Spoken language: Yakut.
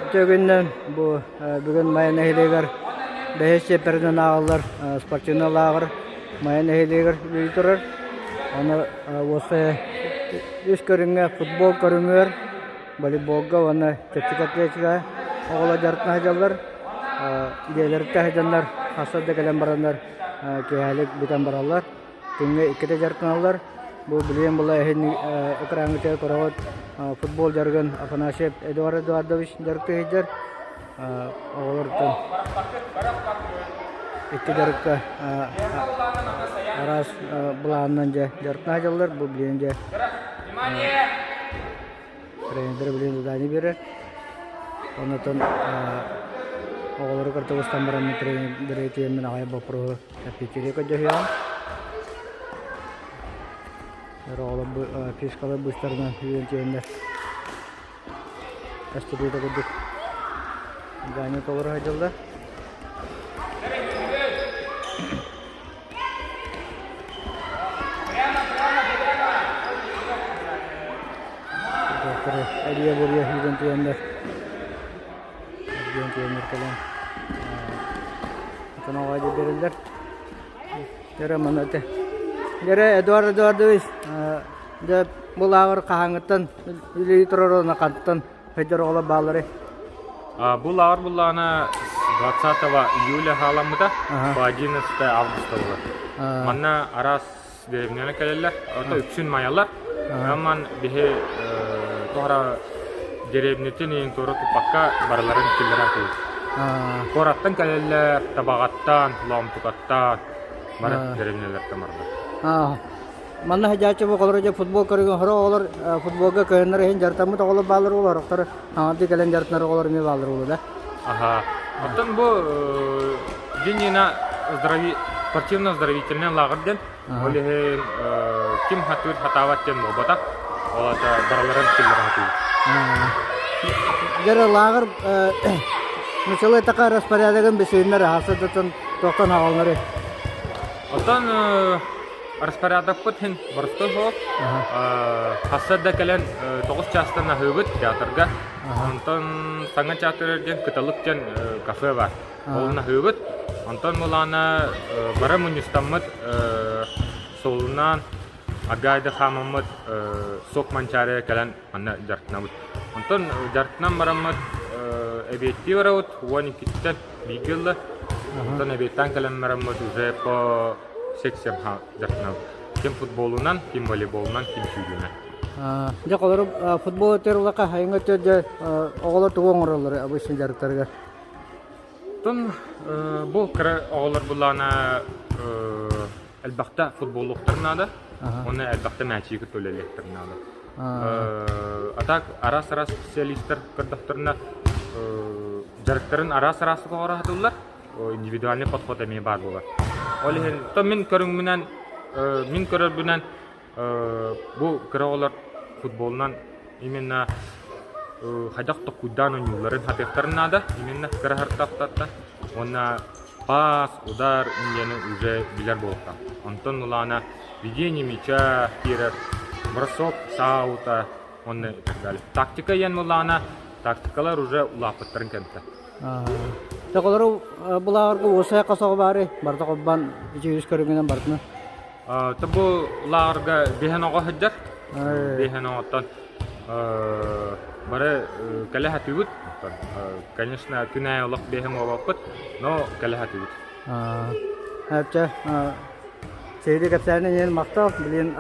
Үтүө бу бүгүн Майа нэһилиэгэр бэһис чиэппэринэн ааҕыллар спортивнай лааҕыр Майа нэһилиэгэр үлэлии турар. Аны уопсайа үс көрүҥҥэ футбол көрүҥүгэр, волейболга уонна чэпчэки атлетикаҕа оҕолор дьарыктана сылдьаллар. Дьиэлэриттэн сылдьаннар хас да кэлэн бараннар киэһэлик бүтэн бараллар. Күҥҥэ иккитэ дьарыктаналлар. Бу билигин була эһин экраҥҥытыгар көрөҕүт футбол дьарыгын Афанасьев Эдуард Эдуардович дьарыктыы сылдьар. Оҕолортон икки дьарыкка араас былаанынан дьэ дьарыктана сылдьаллар. Бу билигин дьэ Тренердэр билигин задание биэрэр. Оннотон оҕолору кытта устан баран тренердэргэ тиийэммин аҕай боппуруоһу эппиэттииргэ көрдөһүөҕүм. Оҕолор фишкалар быыстарынан үүнэн тиийэннэр эстафета курдук задание толоро сылдьаллар. Эрийэ-буруйа сүүрэн түһэннэр, эргийэн түһэннэр кэлэн отоноҕо биэрэллэр. Дьэрэ манна этэ. Дьэрэ Эдуард Эдуардович, дьэ бу лааҕыр хаһааҥҥыттан үлэлии турар уонна хантан Хайдар оҕолор баалларый? Бу лааҕыр буллаҕына 20 июля хааламмыта, по 11 августа буолар. Манна араас дэриэбинэлэр кэлэллэр, орто үксүн майалар. Амман биһи туһара дэриэбинэтин иһин туора туппакка барыларын киллэрэн кэлэр. Куораттан кэлэллэр, Табаҕаттан, Лоомтукаттан, бары дэриэбинэлэртэн барылар. Манна сылдьааччы оҕолор дьэ футбол көрүҥэ сорох оҕолор футболга кыһыннар иһин дьарыктаммыт оҕолор бааллар буолуо, сорохтор хаҥардыы кэлэн дьарыктанар оҕолор эмиэ бааллар буолуо да? Аха. Оттон бу дьиннина здорови спортивно-оздоровительный лааҕыр диэн ол иһин ким хатыыр хатаабат диэн буолбатах. Ол аата барыларын киллэрэ хатыыр. Дьэ лааҕыр нучалыы така распорядогын бисииннэр аһасыдытын туохтан хааллары? Оттон Распорядокпыт иһин боростуой суох. Хасса да кэлэн 9 чаастан аһыыбыт театрга. Онтон саҥа театр диэн Кыталык диэн кафе бар. Ол аһыыбыт. Онтон мулаана бары мунньустаммыт суолунаан Агайда хаамаммыт сок Манчаарыга кэлэн манна дьарыктанабыт. Онтон дьарыктанан бараммыт эбиэттии барабыт 12-ттэн бииргэ ылла. Онтон эбиэттээн кэлэн бараммыт уже по секциям дьарыктанабыт. Ким футболунан, ким волейболунан, ким сүүрүүнэн. Дьэ, холору футбол өтөр улаха хайыҥа өтөр дьэ оҕолор тугу оҥороллор обычно дьарыктарыгар? Оттон бу кыра оҕолор буллаҕына элбэхтэ футболлуохтарын наада уонна элбэхтэ мээчиги кытта үлэлиэхтэрин наада. А так араас-араас специалистар көрдөхтөрүнэ дьарыктарын араас-араастык оҥоро сатыыллар. Индивидуальный подход эмиэ баар буолар. Ол иһин то мин көрүҥмүнэн мин көрөрбүнэн Бу кыра оҕолор футболунан именно хайдах токкуйдаан оонньуулларын сатыахтарын наада именно кыра хартаахтартан уонна пас, удар диэни уже билэр буолуохтаах. Онтон ылаана ведение мяча киирэр, бросок саута уонна и так далее. Тактика диэн буоллаҕына тактикалар уже улааппыттарын кэннэ. Тоҕолору булааҕырга уосай хосоҕо баары барыта холбоон үчүгүс көрүҥүнэн барытына Бу лааҕырга биһэн оҕо сылдьар. Биһэн оҕоттон бары кэлэ сатыыбыт. Конечно, күн аайы олох биэһэн буолбаппыт, но кэлэ сатыыбыт. Чэ, сиһилии кэпсээнин иһин махтал. Билигин.